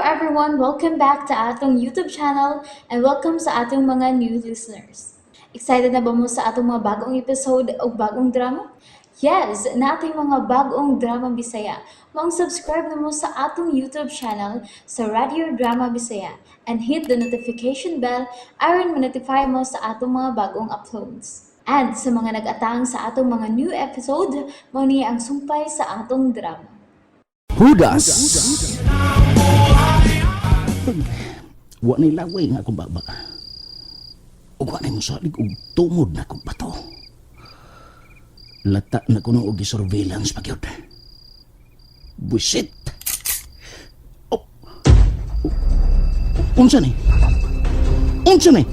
everyone! Welcome back to atong YouTube channel and welcome sa atong mga new listeners. Excited na ba mo sa atong mga bagong episode o bagong drama? Yes, nating mga bagong drama Bisaya. Maong subscribe na mo sa atong YouTube channel sa Radio Drama Bisaya and hit the notification bell aron ma-notify mo sa atong mga bagong uploads. And sa mga nag-atang sa atong mga new episode, mao ni ang sumpay sa atong drama. Hudas. Wa na'y laway nga akong baba. Ug wa na'y mosalig og tumod na akong bato. Lata na kuno og surveillance pa gyud. Buisit. Oh. Unsa ni? Unsa ni?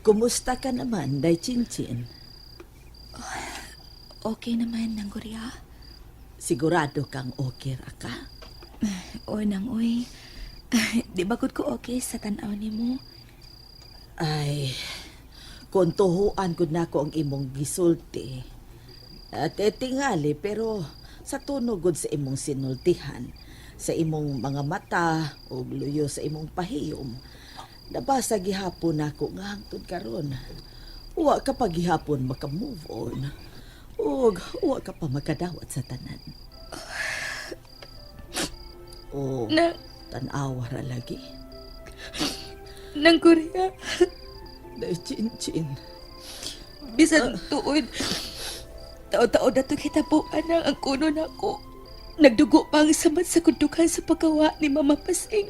Kumusta ka naman, Day Chinchin? Okay naman, Nang Korea. Sigurado kang okay ra ka? O, Nang Uy. Di ba gud ko okay sa tanaw ni mo? Ay, kung tuhuan gud nako ang imong gisulti. At tingali, pero sa tunog gud sa imong sinultihan, sa imong mga mata ug luyo sa imong pahiyom, nabasa gihapon nako nga hangtod karon. Wa ka pa gihapon maka-move on. Ug wa ka pa makadawat sa tanan. Oh, Nang, tan-awa ra lagi. Nang Korea. Day Chinchin. Bisan tuod. Tao-tao na itong hitabuan ang ang kuno nako. Nagdugo pa ang samad sa kundukan sa paggawa ni Mama Pasing.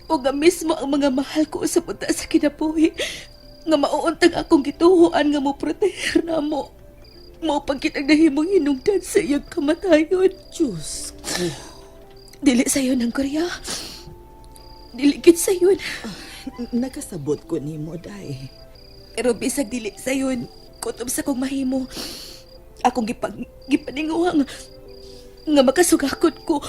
O nga mismo ang mga mahal ko sa punta sa kinabuhi nga mauuntang akong gituhuan nga mo proteher na mo. Mao pag kitang nahimong hinungdan sa iyang kamatayon. Diyos ko. Dili sayo ng Korea. Dili gid sayon. Nakasabot ko nimo, Day. Pero bisag dili sayon, kutob sa kong mahimo. Akong gipaninguha nga, nga makasugakot ko.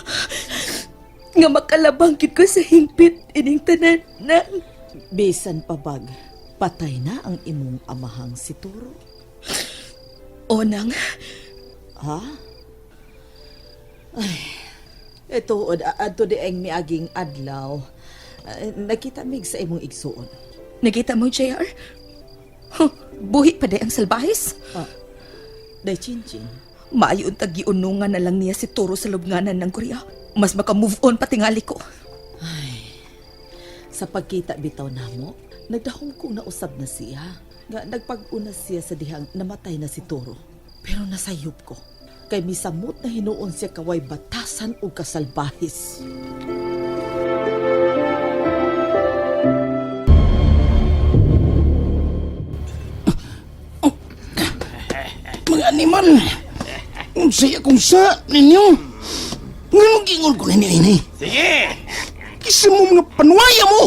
Nga makalabang gid ko sa hingpit ining tanan na Bisan pa bag, patay na ang imong amahang si Turo. Onang, Ha? Ay, ito, adto di ang miaging adlaw. Nakita mig sa imong igsuon. Nakita mo, JR? Huh, buhi pa day ang salbahis. Day Chinchin, Maayo untag giunungan na lang niya si Turo sa lubnganan ng Korea. Mas maka-move on patingali ko. Sa pagkita bitaw namo, nagdahom kong nausab na siya. Nga nagpag-una siya sa dihang namatay na si Toro. Pero nasayop ko. Kay misamot na hinuon siya kaway batasan o kasalbahis. Mga animal! Unsay akong sa ninyo? Nganong giingon ko ninyo ini? Sige! Kisa mo mga panuwaya mo!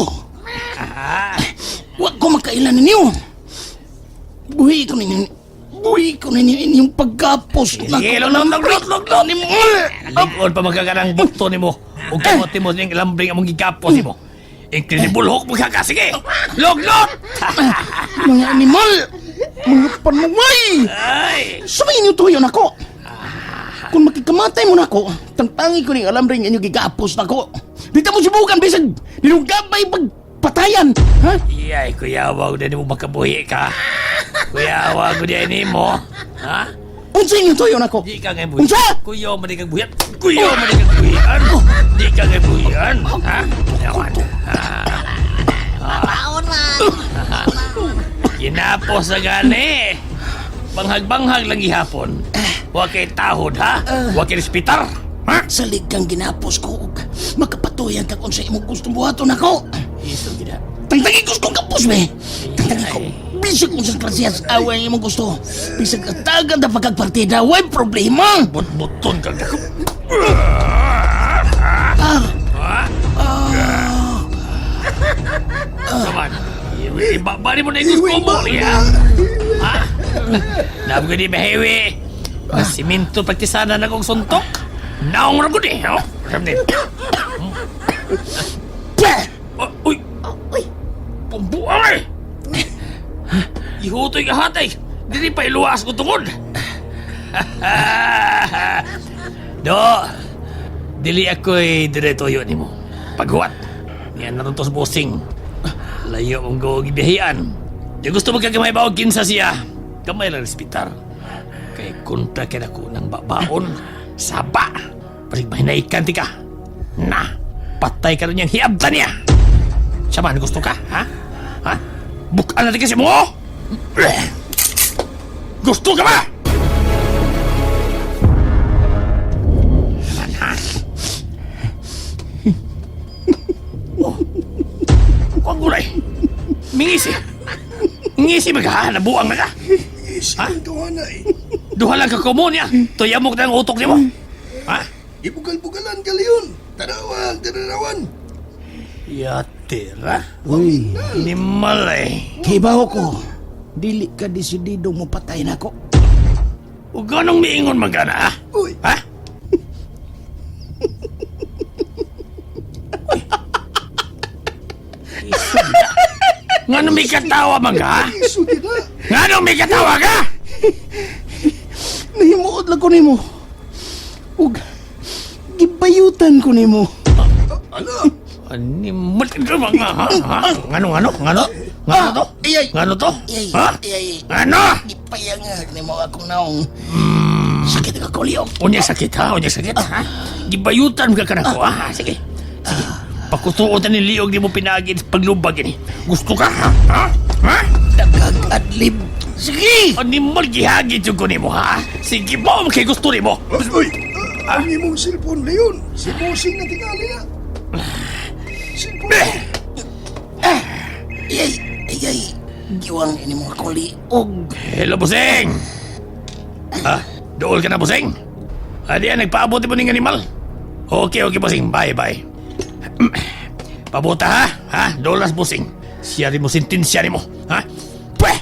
Wa ko makailan ninyo! Buhi ko ninyo. Buhi ko ninyo inyong pagkapos. Sige, log, log, log, log, log, log. Likod pa magkaganang bukto nimo. Ug kamote mo ning lambring among gigapos nimo. Incredible Hulk mo ka, sige! Log, log! Mga animal! Mga panuway! Ay! Sumingin niyo tuyo nako! Kung makikamatay mo nako, tangtangi ko ning alambre nga inyo gigapos nako. Dito mo subukan bisag dinugabay pagpatayan, ha? Iyay, kuya, wag na nimo makabuhi ka. Kuya, wag na nimo. Ha? Unsa inyo tuyo nako? Di ka ngay buhi. Unsa? Kuya, man di kang buhian. Kuya, man di kang buhian. Di ka ngay buhian. Ha? Yawan. Paon man. Kinapos na gani. Banghag-banghag lang gihapon. Wa kay tahod, ha? Wa kay respitar. Ha? Salig kang ginapos ko ug makapatuyan ka kung sa imong gustong buhaton nako. Iso gina. Tangtangi ko kong kapos be. Tangtangi ko. Bisag kung sa klasiyas away imong gusto. Bisag atagan na pagkagpartida, way problema. But-buton kang dako. Saman. Iba mo na yung gusto mo. Ya. Ha? Nabi ko di bahewi. Nasiminto pagtisana na kong suntok. Naong ra gud eh. Oh. Ramdin. Pah! Oh, uy! Uy, Pambuang eh! Ihutoy ka hatay! Dili pa iluwas ko tungod. Do, dili ako'y diretoyo nimo. Paghuwat. Niyan na ron to sa busing. Layo mong go gibiyahian. Di gusto mo kagamay ba og kinsa siya? Gamay lang respitar. Kay kontra kay nako ng babaon. Saba. Parig mahinaikan ti ka. Na, patay ka rin niyang hiabta niya. Siya man, gusto ka, ha? Ha? Bukaan natin kasi mo! Gusto ka ba? Naman, ha? Oh. Huwag gulay. Mingisi. Ngisi ba ka? Nabuang na ka? Isip ang duha na eh. Duha lang ka kumo niya. Tuyamok na ang utok niya mo. Ha? Ibugal-bugalan ka leon. Tanawag, tananawan. Yatira. Uy, Ni malay. kibaw ko. Dili ka desidido mo patay nako. Huwag ganong miingon magana, ha? Uy. Ha? Uy. Nga nung may katawa man ka, ha? Iso din na. Nga nung may katawa ka? Nahimuot lang ko nimo. Ug gibayutan ko nimo. Ala, Animal ka ba nga, ha? Ha? Ngano, ngano, ngano? Ngano to? Iyay. Ngano to? Iyay. Ha? Iyay. Ngano? Gipayangag nimo akong naong. Sakit ka kuliok. Unya sakit ha, unya sakit ha. Gibayutan ka kanako ha. Sige. Sige. Pakutuon ta ni liog di mo pinagid paglubag ini. Gusto ka ha? Ha? Ha? Dagag adlib. Sige. Animal gihagi jud ko nimo ha. Sige mo kay gusto nimo. Uy, ang imong cellphone leon. Si Bosing na tingali na. Cellphone. Iyay, iyay. Giwang ini mga kuliog. Hello busing. Ha? Dool ka na busing. Adi yan, nagpaabot mo ning animal. Okay, okay busing. Bye, bye. Pabuta ha? Ha? Dool nas busing. Siya rin mo, sentensya rin mo. Ha? Pweh!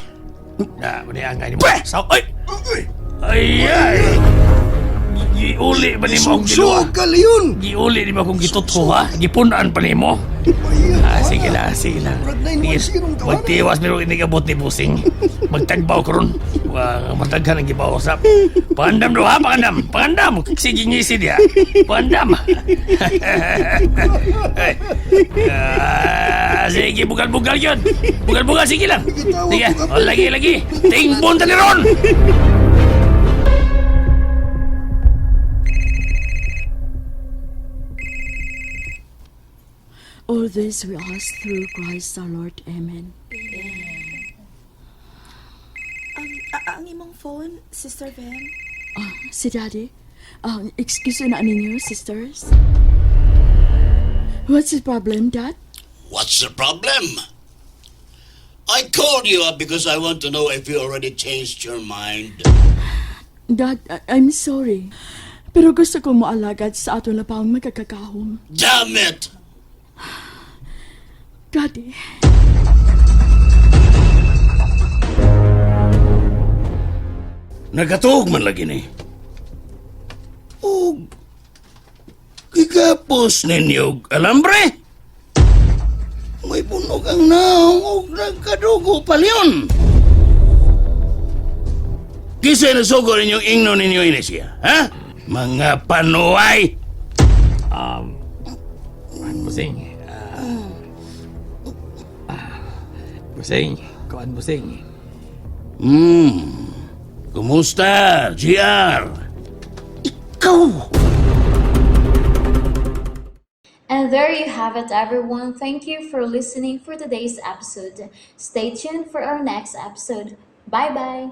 Na, muna ang mo. Pweh! Sa, ay! Uy, Ay, ay! Giuli ba nimo akong giluwa? Suog ka leon. Giuli nimo akong gitutho ha? Gipunan pa nimo? Ay, Ah, sige lang, sige lang. Murag 910 ang tawanan. Magtiwas pero inigabot ni Busing. Magtagbaw ko ron. Wa mataghan ang gibaw usap. Paandam do ha, paandam. Paandam. Sige ngisi diha. Paandam. Ay. Ah, sige, bugal-bugal yun. Bugal-bugal, sige lang. Sige, oh, lagi, lagi. Tingbon ta ni ron. All this we ask through Christ our Lord. Amen. Ang imong phone, Sister Vem? Ah, si Daddy. Excuse na ninyo, sisters. What's the problem, Dad? What's the problem? I called you up because I want to know if you already changed your mind. Dad, I'm sorry. Pero gusto ko moalagad sa ato na pang magkakakahom. Damn it! Daddy. Nagkatuog man lagi ni. Og gigapos ninyo og alambre. May punog ang naong og nagkadugo pa leon. Kinsa nasugo ninyong ingno ninyo ini siya, ha? Mga panuay! Busing. Ah, busing. Kuan busing. Kumusta, GR? Ikaw! And there you have it, everyone. Thank you for listening for today's episode. Stay tuned for our next episode. Bye bye.